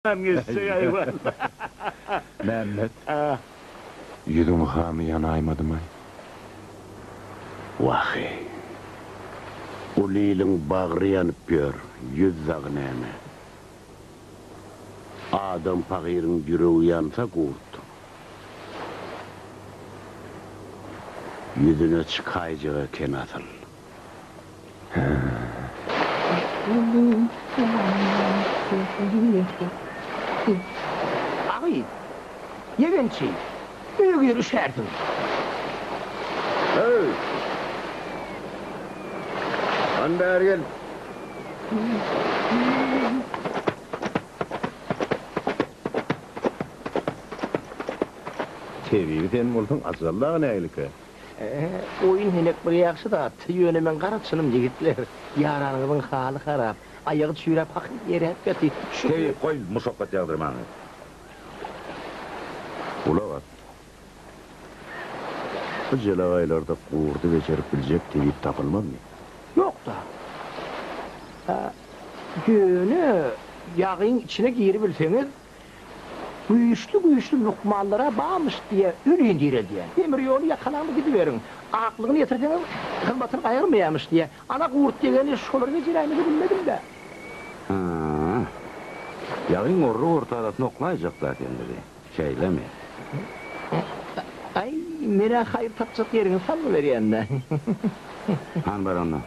Hem geçjek aýwan. Mämmet. Ýüzüň hamy ýanaýmadymaý? Wah-eý. Uly iliň bagry ýanyp ýör, ýüz dagy näme. Adam pahyryň ýüregi ýansa gurt. Ýüzüne çykaýjak eken asyl. Agy, ýegençi, öýe gir üşärsiň. Höý! Hany bäri gel. Tebibi sen bolsaň ajal dagy nägilike? Oýun-henek bir ýagşy zat, ýöne meň gara çynym ýigitler, ýaranyňyzyň haly harap, aýagy çüýräp hakyt eräp ýaty, şu. Teý, goý muşakgat ýagdyrmaňy. Gulak as. Bu jelagaýlarda gurdy bejerip biljek tebip tapylmazmy? Ýok-da. Ýöne ýagyň içine giribilseňiz, Güýçli-güýçli lukmanlar-a barmyş diýýä, ölini direldýä. Demir ýoly ýakalaňda gidiberiň. Aklygyny ýetirseňiz, hyzmatyny gaýgyrmaýarmyş diýýä. Ana gurt degeni şolar bejeräýmese bilmedim-dä. Hä. Ýagyň orruk ortarasyna oklaýjak-da sen bizi. Şeýlemi? Aý, men-ä haýyr tapjak ýeriňi salgy berýän-dä. Hany bar onda.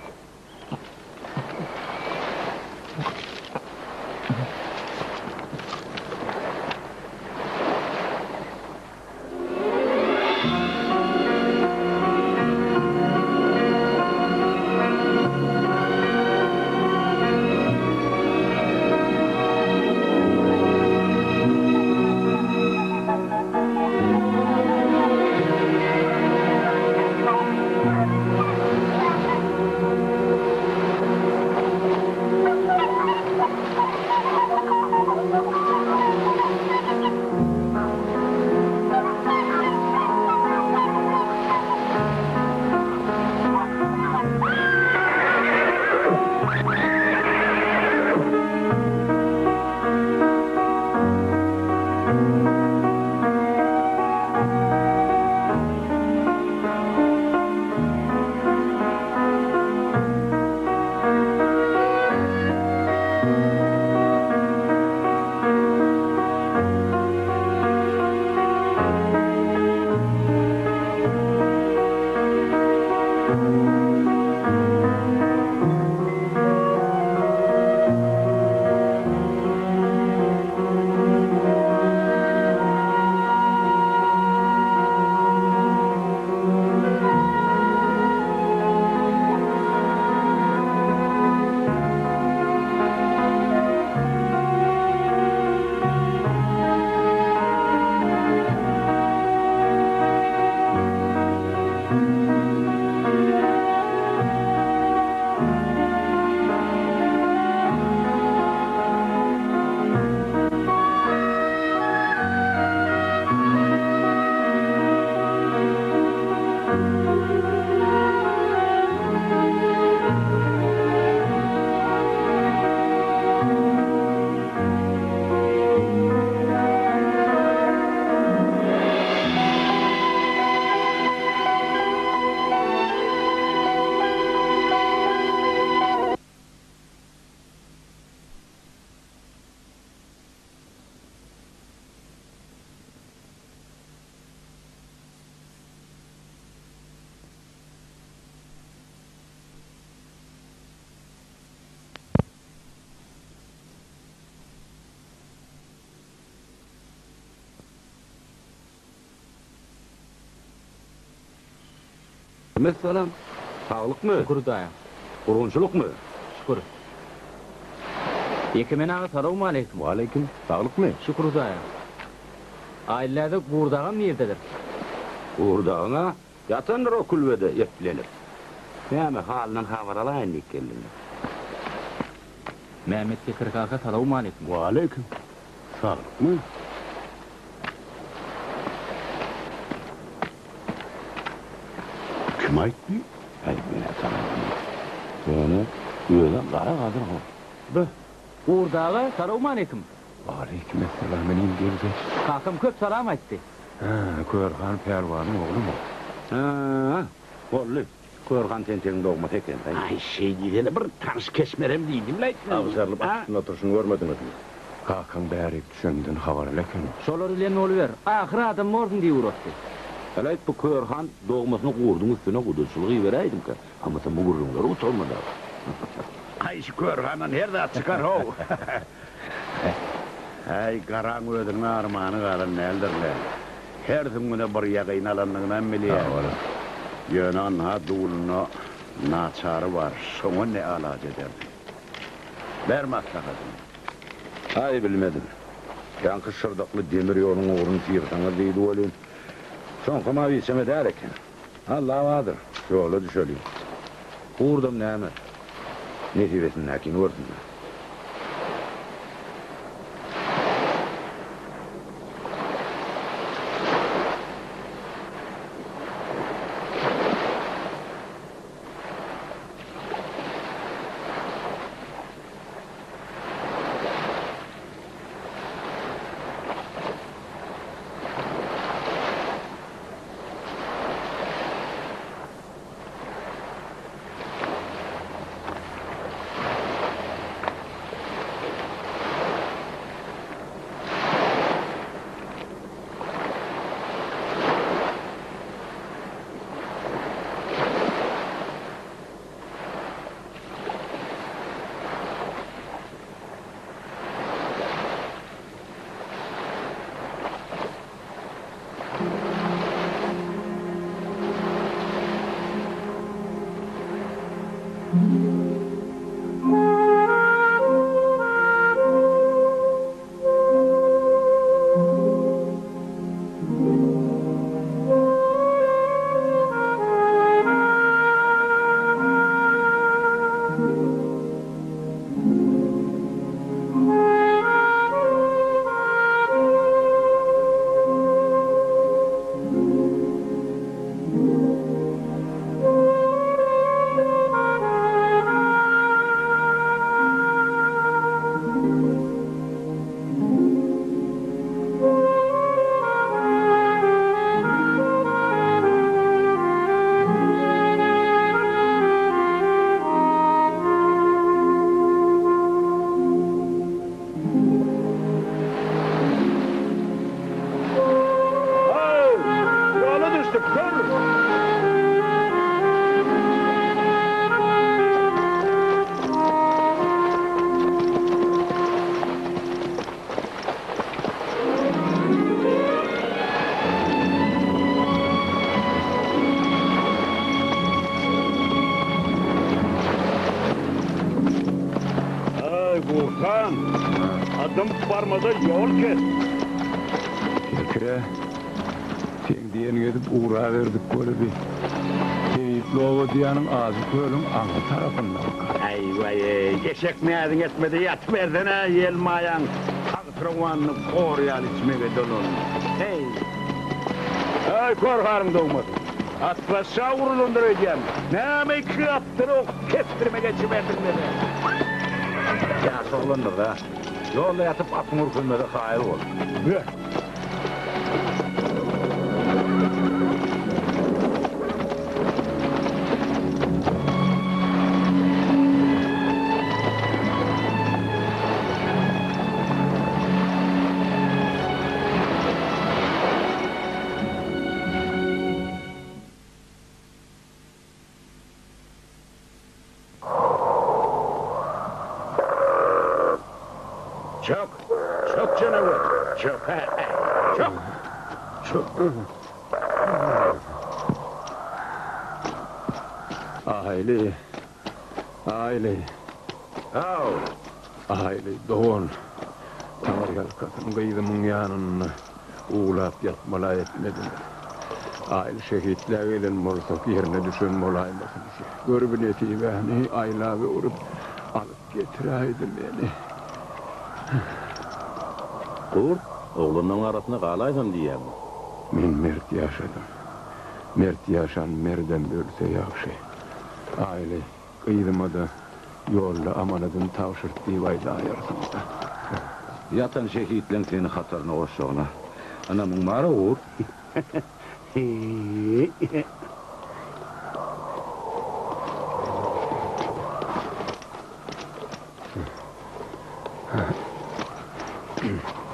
Messelam, saglykmy? Şükür Hudaýa. Gurgunçylykmy? Şükür. Ýekemen aga salowmaleýkim. Waleýkim. Saglykmy? Şükür Hudaýa. Aýlyläde Gurdagam nirdedir? Gurdagyň-a ýatandyr o külbede eplenip. Näme, halyndan habar alaýyn diýip geldim. Mämmet Bekir kaka salowmaleýkim. Waleýkim. Saglykmy? Kim aýtdy? Äý, men-ä tanamok. Ýöne, özem gara gadyr how. Beh, Gurt aga, salowmaleýkim. Waleýkimessalam, inim, gel geç. Kakam köp salam aýtdy. Hä, Körhan pälwanyň oglumy? Hä, boldy. Körhan tentegiň dogmasy eken-dä. Aý, şeý diýsene, bir tanyş keşmerem diýdim-läý. Abşarylyp at üstünde oturyşyny görmediňizmi? Kakaň bärik düşenden habarly eken. Şolar bilen boluber, ahyr adam borsuň diýip ugratdy. Heleý, bu Körhan dogmasyny gurduň üstüne gudaçylyk iberäýdimkä? Hamysa bu gürrüňler gutarmady. Aý, şu Körhandan her zat çykar how. Äý, garaň özüniň armany galan däldir-le. Her süňňüne bir ýagyny alandygynam bilýär. Ýöne ynha dulunda naçary bar, şoňa ne alaç ederdi? Ber maslahatyňy. Aý, bilmedim. Ýaňky şyrdakly demir ýoluň ugruny syrsaňyz diýdi welin, şoňkam-a biçeme däl eken. Alla bardyr, ýola düşeliň. Gurdam näme, nesibesindäkini görsün-dä. How! Ýola düşdük, tur! Aý, Gurhan, adam barmasa ýol kes. Kekre, seň diýeniňi edip ugraberdik weli bi. Tebipli oba diýýäniň ajy kölüň aňry tarapyndaka. Äý, waý-eý, eşek näziň etmese ýatybersene, ýelmaýaň tagtyrowanyny gor ýaly içmege dolandy. Heý! Äý, kör haryň dogmasy. Atbaşa urulandyr öýdýän. Näme iki gapdal ok kesdirme geçiberdiň meni. Ýaş oglandyr-da. Ýolda ýatyp atyň ürkülmeze kaýyl bol. Beh! Çök! Çök janawer! Çök hä-ä! Çök! Çök! Aýly! Aýly! Haw! Aýly dogan! Taňryýalkasyn gyzymyň ýanynda uwlap ýatmala etmediler. Aýly şehitlä gelen bolsak, ýerine düşen bolaýmasyn. Görbi nesibäni aýlap-öwrüp alyp getiräýdi meni. Gurt, oglanlaryň arasynda galaýsam diýýäňmi? Men mert ýaşadym. Mert ýaşan merdem ölse ýagşy. Aýly, gyzyma-da ýolda amanadyny tabşyrt diýip aýdaýarsyň-da. Ýatan şehitleň seni hataryna goşjagyna ynamyň bar-a, Gurt?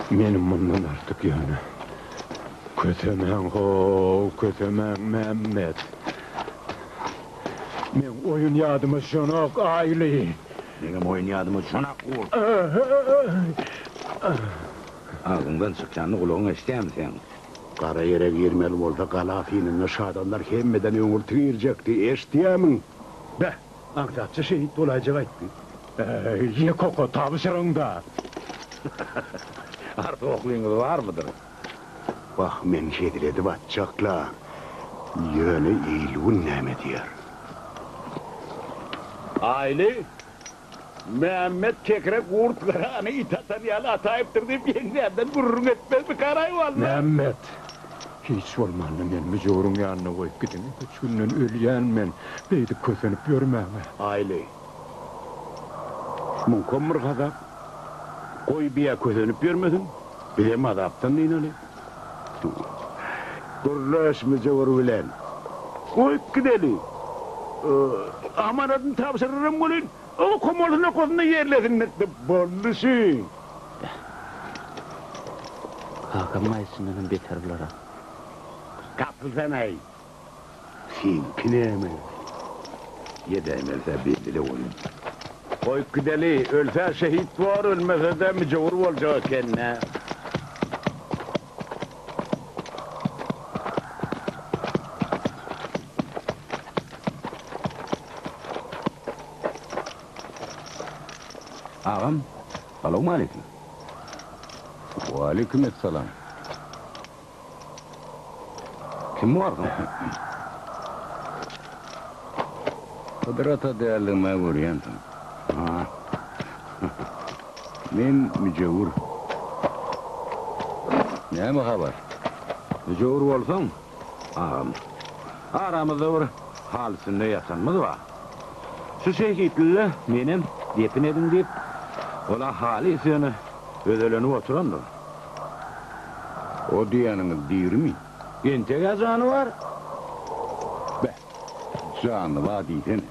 Meni mundan artyk ýöne kösemäň how, kösemäň Mämmet. Meň oýun ýadyma düşenok, Aýly. Meňem oýun ýadyma düşenok, Gurt. Agzyňdan çykýanyny gulagyň eşidýärmi seň? Gara ýere girmeli bolsa gala synynda şadamlar hemmeden öňürti girjekdi, eşidýärmiň? Beh, aňsatja şehit bolaýjak aýtdy. Äý, ýe koko, tabşyryň-da. Artyk oklyňyz barmydyr? Wah, men hezil edip atjak-la. Ýöne il-gün näme diýer? Aýly, Mämmet kekre gurt gyrany it atan ýaly ataýypdyr diýip ýeňňämden gürrüň etmezmikaraý walla. Mämmet, hiç bolmanda meni müjewüriň ýanyna goýup gidiň. Üç günden ölýän men. Beýdip kösenip ýörmäň-ä. Aýly, muňkam bir gazap. Goý biýä kösenip ýörmesin. Bizem azapdan dynaly. Gürleş müjewür bilen. Goýup gideli. Amanadyny tabşyryram welin, okamalysyn okasyn-da ýerlesinler. Boldy şü. Kakamyň aýdyşyndanam beter bular-a. Gapylsanaý. Seňki näme? Ýedäýmelse belli-le welin. Goýup gideli, ölse şehit bor, ölmese-de müjewür boljak eken-dä. Agam, salowmaleýkim. Waleýkim essalam. Kim barsyň? Hydyr ata däldigim-ä görýänsiň. Ha. Men müjewür. Näme habar? Müjewür bolsaň, agam, aramyzda bir hal üstünde ýatanymyz bar. Şu şehitli-le menem depin ediň diýip, ol-a halys ýöne özelenip oturandyr. O diýýäniňiz dirimi? Entek-ä jany bar. Beh, jany bar diýsene.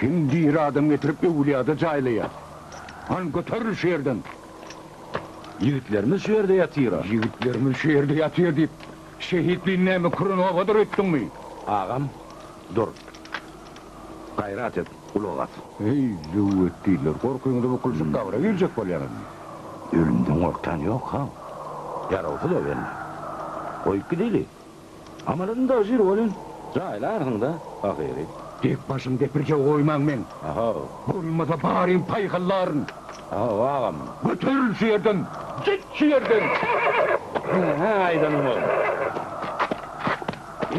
Kim diri adam getirip öwülýada jaýlaýar? Hany göteril şu ýerden! Ýigitlerimiz şu ýerde ýatyr-a. Ýigitlerimiz şu ýerde ýatyr diýip, şehitliň näme küren obadyr öýtdüňmi? Agam, dur. Gaýrat et, gulak as. Eý, zöwwet diýdiler. Gorkyňyza bukulyşyp gabra girjek bolýaňyzmy? Ölümden gorkýan ýok, haw. Ýarawsyz-a bende. Goýup gideli. Amaladyň dagy welin, jaýlarsyň-da ahyry. Dek başyň depirje goýmaň meň. Ahaw. Bolmasa baryň paýhallaryn. Ahaw, agam. Göteril şu ýerden! Git şu ýerden! Hä, aýdanyň bolsun.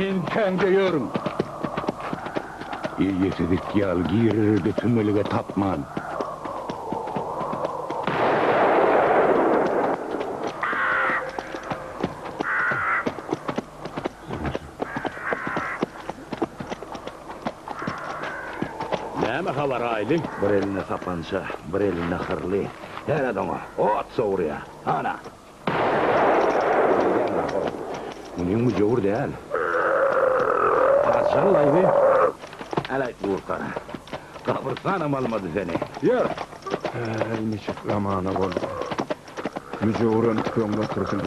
Entäňde ýörüň. Eýesiz it ýaly girer-de tümelige tapman. Näme habar, Aýly? Bir elinde sapança, bir elinde hyrly. Seret oňa, ot sowurýar. Ana! Munyň müjewür däl. Patyşalyk aýby. Äläýt gurtgara. Gabrystanam almady seni. Ýör! Äý, niçik zamana boldy. Müjewürem tüpeňli otursyn.